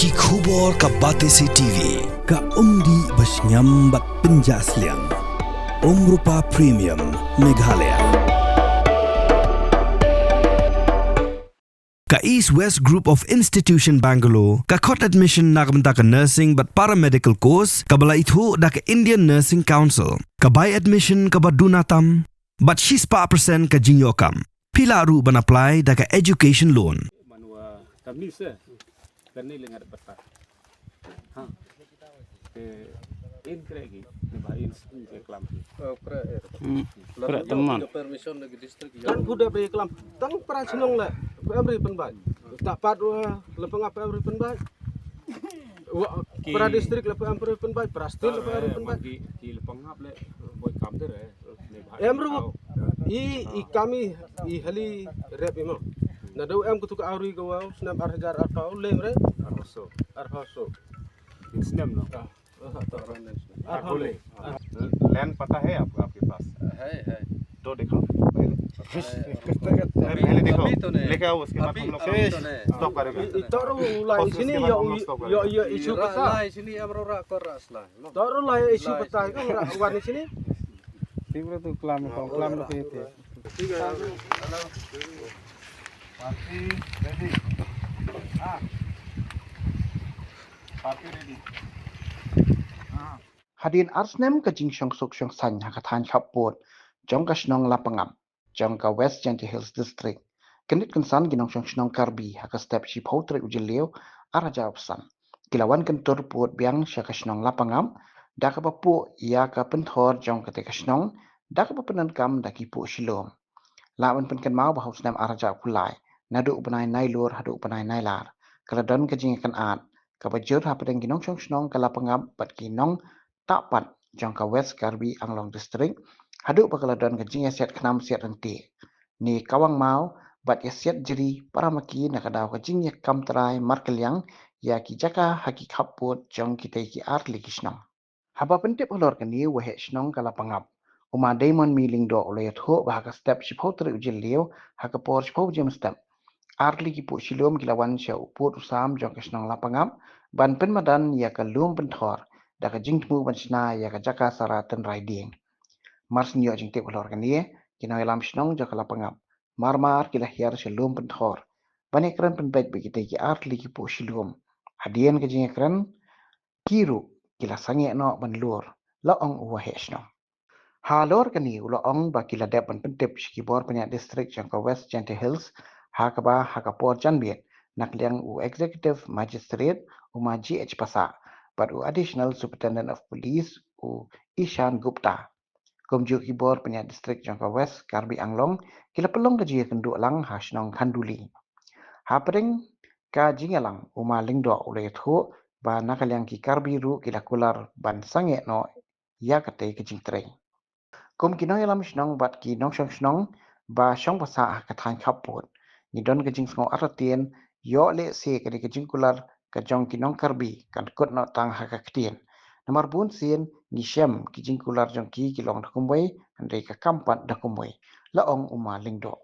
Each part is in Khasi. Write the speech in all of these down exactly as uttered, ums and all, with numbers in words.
Ki khubor ka Batesi T V, ka umdih ba shngiam bad pynjah sliang. Umrupa Premium, Meghalaya. Ka East West Group of Institution Bangalore ka khot admission na ka bynta ka nursing bad paramedical course kaba la ithuh da ka Indian Nursing Council. Ka bai admission kaba duna tam bad shispah percent ka jingïoh kam. Phi lah ruh ban apply da ka education loan. Manwa kamni se kani lengat bata. Ha. Te in kre gi ne ba in sung ke klam. Oh, kre er. Hmm. Kre teman. Permission lagi district. Kan kuda be klam. Tang pra chnong le. Pemri penbai. Tak pat wa le pengap pemri penbai. Wa pra district le pemri penbai. Pra state le pemri penbai. Ki le pengap le boy kam der eh. Em ruh i i kami i hali rep imo. Na dau em kutu ka auri ka wau snam ar hajar ar pau lem re. Ar so. Ar so. Snam no. Ar hole. Land पता है आपको, आपके पास? है, है। तो दिखाओ पहले। पहले दिखाओ। अभी तो नहीं। लेके आओ, उसके बाद हम लोग stop करेंगे। Toru lai sini yo yo yo isu pata. Lai sini amro ra kor asla. Toru lai isu pata ka ra wan sini. Sibra tu klam ko klam lo ke te. Party ready. Ha. Party ready. Ha. Hadien ar snem ka jingshong suk shong sain ha ka thaiñ khappud jong ka shnong Lapangap jong ka West Jaintia Hills District. Kynit kynsan ki nongshong shnong Karbi ha ka step shiphew tarik u Jylliew ar hajar arphew san ki la wan kyntur pud biang sha ka shnong Lapangap da kaba puh ïa ka pynthor jong kata ka shnong da kaba pyndonkam da ki puh shilum. Lah ban pynkynmaw ba ha u snem ar hajar arphew lai naduh u bnai Nailur haduh u bnai Nailar ka la don ka jingïakynad kaba jur hapdeng ki nongshong shnong ka Lapangap bad ki nong tah pat jong ka West Karbi Anglong District haduh ba ka la don ka jingïasiat khnam siat ryntih ne kawang maw bad ïasiat jri para ma ki na ka daw ka jingïakam trai markylliang ïa ki jaka ha ki khappud jong kitei ki artylli ki shnong. Haba pyntip halor kane u waheh shnong ka Lapangap u ma Diamond Mi Lyngdoh u la ïathuh ba ha ka step shiphew tarik u Jylliew ha ka por shiphew baje mynstep artylli ki puh shilum ki la wan sha u pud u sam jong ka shnong Lapangap ban pynmadan ïa ka lum pynthor da ka jingthmu ban shna ïa ka jaka sara tynrai dieng. Mar shu ïoh jingtip halor kane ki nongïalam shnong jong ka Lapangap mar mar ki la hiar sha lum pynthor ban ïakren pynbeit bad kitei ki artylli ki puh shilum. Hadien ka jingïakren ki ruh ki la sangeh noh ban lur, la ong u waheh shnong. Halor kane u la ong ba ki la dep ban pyntip sha ki bor pynïaid district jong ka West Jaintia Hills ha kaba ha ka por janmiet na ka liang u Executive Magistrate u ma G H Passah bad u Additional Superintendent of Police u Ishan Gupta. Kumjuh ki bor pynïaid district jong ka West Karbi Anglong ki la pynlong ka jingïakynduh lang ha shnong Khanduli. Hapdeng ka jingïalang u ma Lyngdoh u la ïathuh ba na ka liang ki Karbi ruh ki la kular ban sangeh noh ïa katei ka jingtrei. Kum ki nongïalam shnong bad ki nongshong shnong ba shong ba sah ha ka thaiñ khappud ngi don ka jingsngew artatien ïoh lehse kane ka jingkular ka jong ki nong Karbi kan kut noh tang ha ka ktien. Namar bun sien ngi shem ki jingkular jong ki ki long da kumwei hynrei ka kam pat da kumwei, la ong u ma Lyngdoh.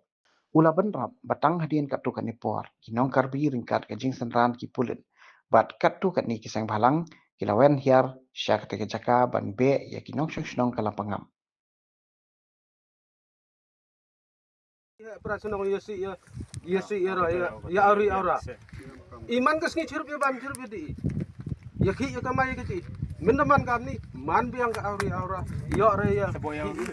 U la bynrap ba tang hadien katto katne por ki nong Karbi ryngkat ka jingsynran ki pulit bad katto katne ki seng bhalang ki la wan hiar sha katei ka jaka ban beh ïa ki nongshong shnong ka Lapangap. Ïa pra shnong ïa shi ïa ïa shi ïa ra ïa ïa awri awra. Iman ka sngi chirup ïa bam chirup ïa di. Ïa khi ïa kamai ïa ki. Mynta man kamni man biang ka awri awra. Ïa ra ïa. Boy awri.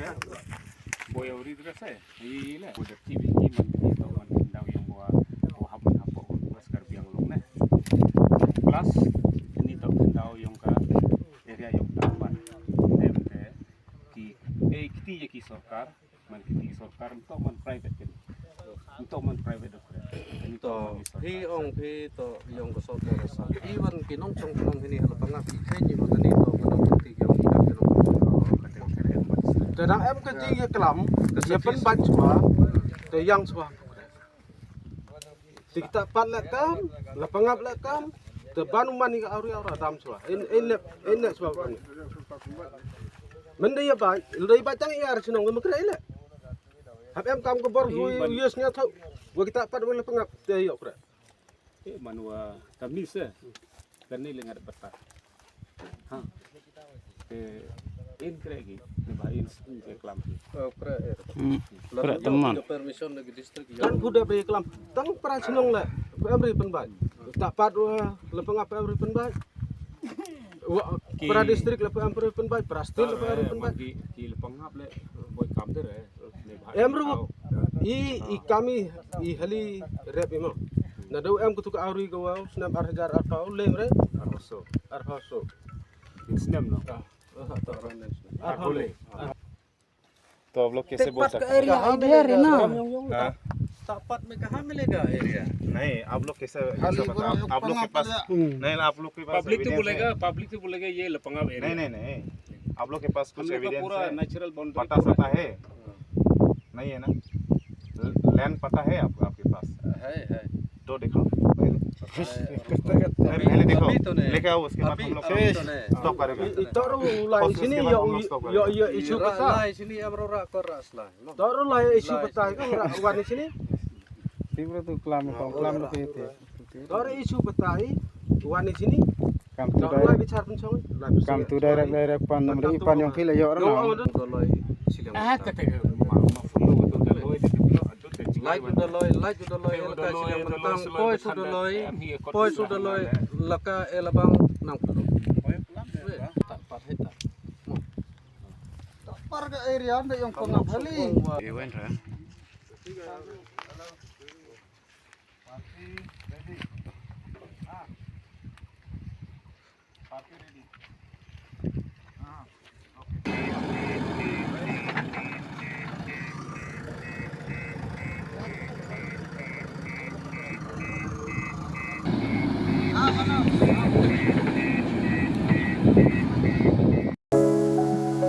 Boy awri tu ka se. Ila. Udah T V ki man ki tau man daw yang bawa bawa hap man hap bawa West Karbi Anglong ne. Plus ini tau daw yang ka area yang taman. Dem te ki eh kiti ya ki sorkar man kiti sorkar ntok man private kan. Ntok man private dokre. To hi ong phi to yong ka sorkar sa. Iwan ki nongchong nong hini hala pangap i khe ni mata ni to ka nong ti yong i dang ka nong. Te dang em ka jing ya klam ya pen ban chwa te yang chwa. Ti kita pat le kam la pangap le kam te ban u man i ka auri aura dam chwa. In in le in le chwa kan. Mende ya ba le ba tang ya ar chnong ka makre le. Hap em kam ka bor yu yu snya thau. Wa kita pat wa le pangap te yok re. Eh, man wa kam ni se. Kane le ngat bata. Ha. Te in kre ki, ne ba in sku ke klam ki. Hmm. Kre teman. Permission lagi district. Kan pudap ri klam. Tang para chnong le, pemri penbai. Tak pat wa, lepeng apa pemri penbai. Wa, para district le pemri penbai, para state le pemri penbai. Ki, ki lepeng ap le, boi kam der eh. Em ruh i, i kami, i hali rep imo. Na dau em kutu ka auri ka wau, snam ar hajar ar pau, lem re? Ar pau so. Ar pau so. In snam no? Ah, ah, to, ar pau le. Ar pau le. Ah. तो आप लोग कैसे बोल सकते हैं? area इधर है ना। हाँ। तापत में कहाँ मिलेगा एरिया? नहीं, आप लोग कैसे, कैसे खाली बता-, बड़ा आप, आप लोग के पहाड़ पास, पे नहीं, आप लोग के पास पब्लिक तो evidence बोलेगा, है? पब्लिक तो बोलेगा ये लपंगा एरिया। नहीं, नहीं, नहीं। आप लोग के पास कुछ हम लोग का एविडेंस पूरा है? नेचुरल बाउंड्री पता पूरा सता है। है? हाँ। नहीं है ना? ल-, लैंड पता है आप, आपके पास? है, है। तो दिखाओ पहले। है, नहीं, पहले दिखाओ। अभी तो नहीं। लेके आओ, उसके बाद अभी, हम लोग अभी तो नहीं। स्टॉप करेगा। Ito ru lai sini, yo, yo, yo, issue pata. Lai sini, amro ra kor ra slai. Ito ru lai issue pata, kan ra wan sini. Tibra tu klam, klam, klam lo kete. Ito ru issue pata, wan sini. Kam tu direct, bichar pun song. Kam tu direct, direct pan nam ri pan yong phi la yo ra na. Ah, kata ka ma, ma follow tu ka loi. Lai tu da loi, lai tu da loi, laka siliang mentang, poi tu da loi, poi tu da loi, laka e labang nang tu. Par ka area nda yong pengap hali.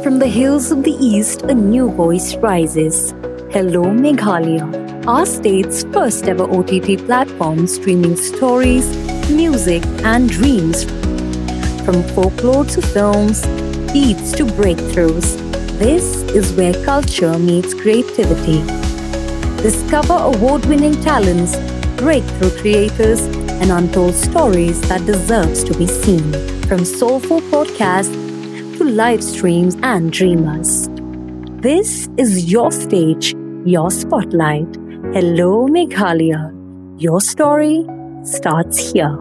From the hills of the East, a new voice rises. Hello Meghalaya, our state's first ever O T T platform streaming stories, music, and dreams. From folklore to films, beats to breakthroughs, this is where culture meets creativity. Discover award winning talents, breakthrough creators, and untold stories that deserves to be seen. From soulful podcasts to live streams and dreamers. This is your stage, your spotlight. Hello Meghalaya. Your story starts here.